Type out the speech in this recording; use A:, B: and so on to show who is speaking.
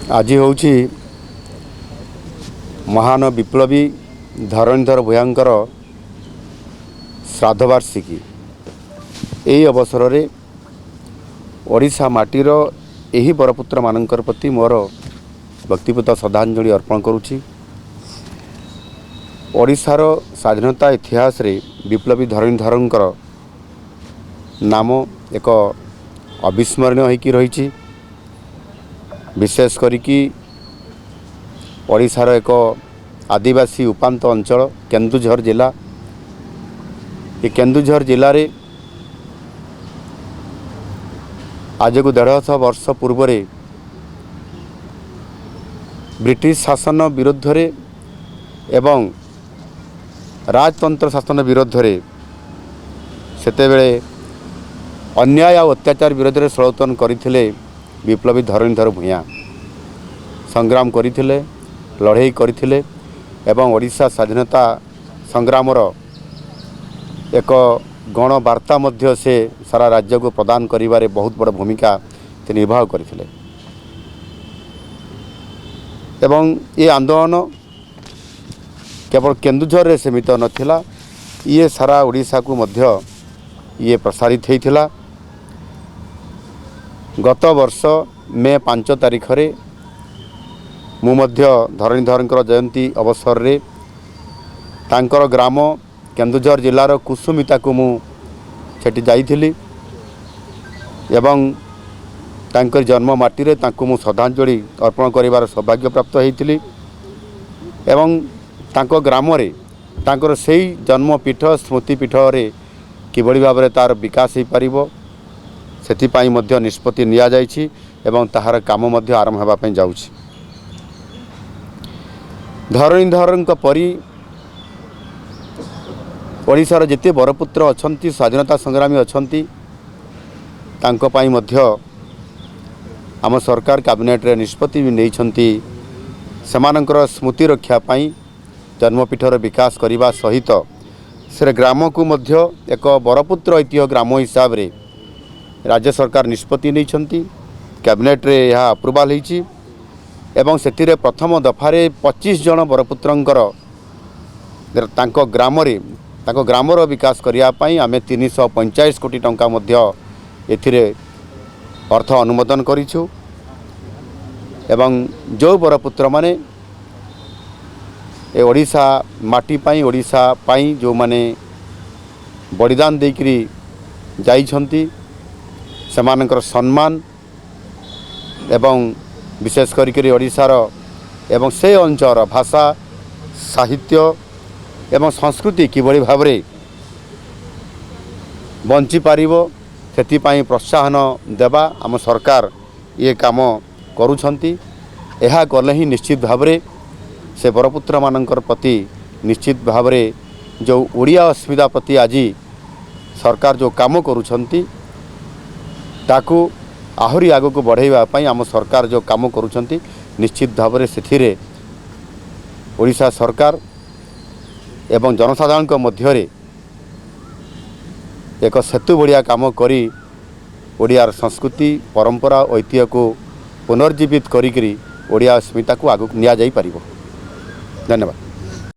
A: ଆଜି ହେଉଛି ମହାନ ବିପ୍ଳବୀ ଧରଣୀଧର ଭୂୟାଁଙ୍କର ଶ୍ରାଦ୍ଧବାର୍ଷିକୀ। ଏହି ଅବସରରେ ଓଡ଼ିଶା ମାଟିର ଏହି ବରପୁତ୍ରମାନଙ୍କର ପ୍ରତି ମୋର ବ୍ୟକ୍ତିଗତ ଶ୍ରଦ୍ଧାଞ୍ଜଳି ଅର୍ପଣ କରୁଛି। ଓଡ଼ିଶାର ସ୍ୱାଧୀନତା ଇତିହାସରେ ବିପ୍ଳବୀ ଧରଣୀଧରଙ୍କର ନାମ ଏକ ଅବିସ୍ମରଣୀୟ ହୋଇକି ରହିଛି। ବିଶେଷ କରିକି ଓଡ଼ିଶାର ଏକ ଆଦିବାସୀ ଉପାନ୍ତ ଅଞ୍ଚଳ କେନ୍ଦୁଝର ଜିଲ୍ଲା, ଏ କେନ୍ଦୁଝର ଜିଲ୍ଲାରେ ଆଜକୁ 150 ବର୍ଷ ପୂର୍ବରେ ବ୍ରିଟିଶ ଶାସନ ବିରୁଦ୍ଧରେ ଏବଂ ରାଜତନ୍ତ୍ର ଶାସନ ବିରୁଦ୍ଧରେ, ସେତେବେଳେ ଅନ୍ୟାୟ ଆଉ ଅତ୍ୟାଚାର ବିରୋଧରେ ସ୍ୱର କରିଥିଲେ ବିପ୍ଳବୀ ଧରଣୀଧର ଭୂୟାଁ। ସଂଗ୍ରାମ କରିଥିଲେ, ଲଢ଼େଇ କରିଥିଲେ ଏବଂ ଓଡ଼ିଶା ସ୍ୱାଧୀନତା ସଂଗ୍ରାମର ଏକ ଗଣବାର୍ତ୍ତା ମଧ୍ୟ ସେ ସାରା ରାଜ୍ୟକୁ ପ୍ରଦାନ କରିବାରେ ବହୁତ ବଡ଼ ଭୂମିକା ସେ ନିର୍ବାହ କରିଥିଲେ। ଏବଂ ଏ ଆନ୍ଦୋଳନ କେବଳ କେନ୍ଦୁଝରରେ ସୀମିତ ନଥିଲା, ଇଏ ସାରା ଓଡ଼ିଶାକୁ ମଧ୍ୟ ଇଏ ପ୍ରସାରିତ ହୋଇଥିଲା। ଗତ ବର୍ଷ ମେ 5 ତାରିଖରେ ମୁଁ ମଧ୍ୟ ଧରଣୀଧରଙ୍କର ଜୟନ୍ତୀ ଅବସରରେ ତାଙ୍କର ଗ୍ରାମ କେନ୍ଦୁଝର ଜିଲ୍ଲାର କୁସୁମିତାକୁ ମୁଁ ସେଠି ଯାଇଥିଲି ଏବଂ ତାଙ୍କର ଜନ୍ମ ମାଟିରେ ତାଙ୍କୁ ମୁଁ ଶ୍ରଦ୍ଧାଞ୍ଜଳି ଅର୍ପଣ କରିବାର ସୌଭାଗ୍ୟ ପ୍ରାପ୍ତ ହୋଇଥିଲି। ଏବଂ ତାଙ୍କ ଗ୍ରାମରେ ତାଙ୍କର ସେଇ ଜନ୍ମପୀଠ ସ୍ମୃତିପୀଠରେ କିଭଳି ଭାବରେ ତା'ର ବିକାଶ ହୋଇପାରିବ, ସେଥିପାଇଁ ମଧ୍ୟ ନିଷ୍ପତ୍ତି ନିଆଯାଇଛି ଏବଂ ତାହାର କାମ ମଧ୍ୟ ଆରମ୍ଭ ହେବା ପାଇଁ ଯାଉଛି। ଧରଣୀଧରଙ୍କ ପରି ଓଡ଼ିଶାର ଯେତେ ବରପୁତ୍ର ଅଛନ୍ତି, ସ୍ୱାଧୀନତା ସଂଗ୍ରାମୀ ଅଛନ୍ତି, ତାଙ୍କ ପାଇଁ ମଧ୍ୟ ଆମ ସରକାର କ୍ୟାବିନେଟ୍ରେ ନିଷ୍ପତ୍ତି ବି ନେଇଛନ୍ତି। ସେମାନଙ୍କର ସ୍ମୃତି ରକ୍ଷା ପାଇଁ ଜନ୍ମପୀଠର ବିକାଶ କରିବା ସହିତ ସେ ଗ୍ରାମକୁ ମଧ୍ୟ ଏକ ବରପୁତ୍ର ଐତିହ୍ୟ ଗ୍ରାମ ହିସାବରେ ରାଜ୍ୟ ସରକାର ନିଷ୍ପତ୍ତି ନେଇଛନ୍ତି। କ୍ୟାବିନେଟ୍ରେ ଏହା ଆପ୍ରୁଭାଲ୍ ହୋଇଛି ଏବଂ ସେଥିରେ ପ୍ରଥମ ଦଫାରେ 25 ଜଣ ବରପୁତ୍ରଙ୍କର ତାଙ୍କ ଗ୍ରାମରେ ତାଙ୍କ ଗ୍ରାମର ବିକାଶ କରିବା ପାଇଁ ଆମେ 345 କୋଟି ଟଙ୍କା ମଧ୍ୟ ଏଥିରେ ଅର୍ଥ ଅନୁମୋଦନ କରିଛୁ। ଏବଂ ଯେଉଁ ବରପୁତ୍ରମାନେ ଏ ଓଡ଼ିଶା ମାଟି ପାଇଁ, ଓଡ଼ିଶା ପାଇଁ ଯେଉଁମାନେ ବଳିଦାନ ଦେଇକରି ଯାଇଛନ୍ତି, ସେମାନଙ୍କର ସମ୍ମାନ ଏବଂ ବିଶେଷ କରିକରି ଓଡ଼ିଶାର ଏବଂ ସେ ଅଞ୍ଚଳର ଭାଷା, ସାହିତ୍ୟ ଏବଂ ସଂସ୍କୃତି କିଭଳି ଭାବରେ ବଞ୍ଚିପାରିବ, ସେଥିପାଇଁ ପ୍ରୋତ୍ସାହନ ଦେବା ଆମ ସରକାର ଇଏ କାମ କରୁଛନ୍ତି। ଏହା କଲେ ହିଁ ନିଶ୍ଚିତ ଭାବରେ ସେ ବରପୁତ୍ରମାନଙ୍କର ପ୍ରତି ନିଶ୍ଚିତ ଭାବରେ ଯେଉଁ ଓଡ଼ିଆ ଅସ୍ମିତା ପ୍ରତି ଆଜି ସରକାର ଯେଉଁ କାମ କରୁଛନ୍ତି, ତାକୁ ଆହୁରି ଆଗକୁ ବଢ଼ାଇବା ପାଇଁ ଆମ ସରକାର ଯେଉଁ କାମ କରୁଛନ୍ତି, ନିଶ୍ଚିତ ଭାବରେ ସେଥିରେ ଓଡ଼ିଶା ସରକାର ଏବଂ ଜନସାଧାରଣଙ୍କ ମଧ୍ୟରେ ଏକ ସେତୁ ଭଳିଆ କାମ କରି ଓଡ଼ିଆର ସଂସ୍କୃତି, ପରମ୍ପରା, ଐତିହ୍ୟକୁ ପୁନର୍ଜୀବିତ କରିକିରି ଓଡ଼ିଆ ଅସ୍ମିତାକୁ ଆଗକୁ ନିଆଯାଇପାରିବ। ଧନ୍ୟବାଦ।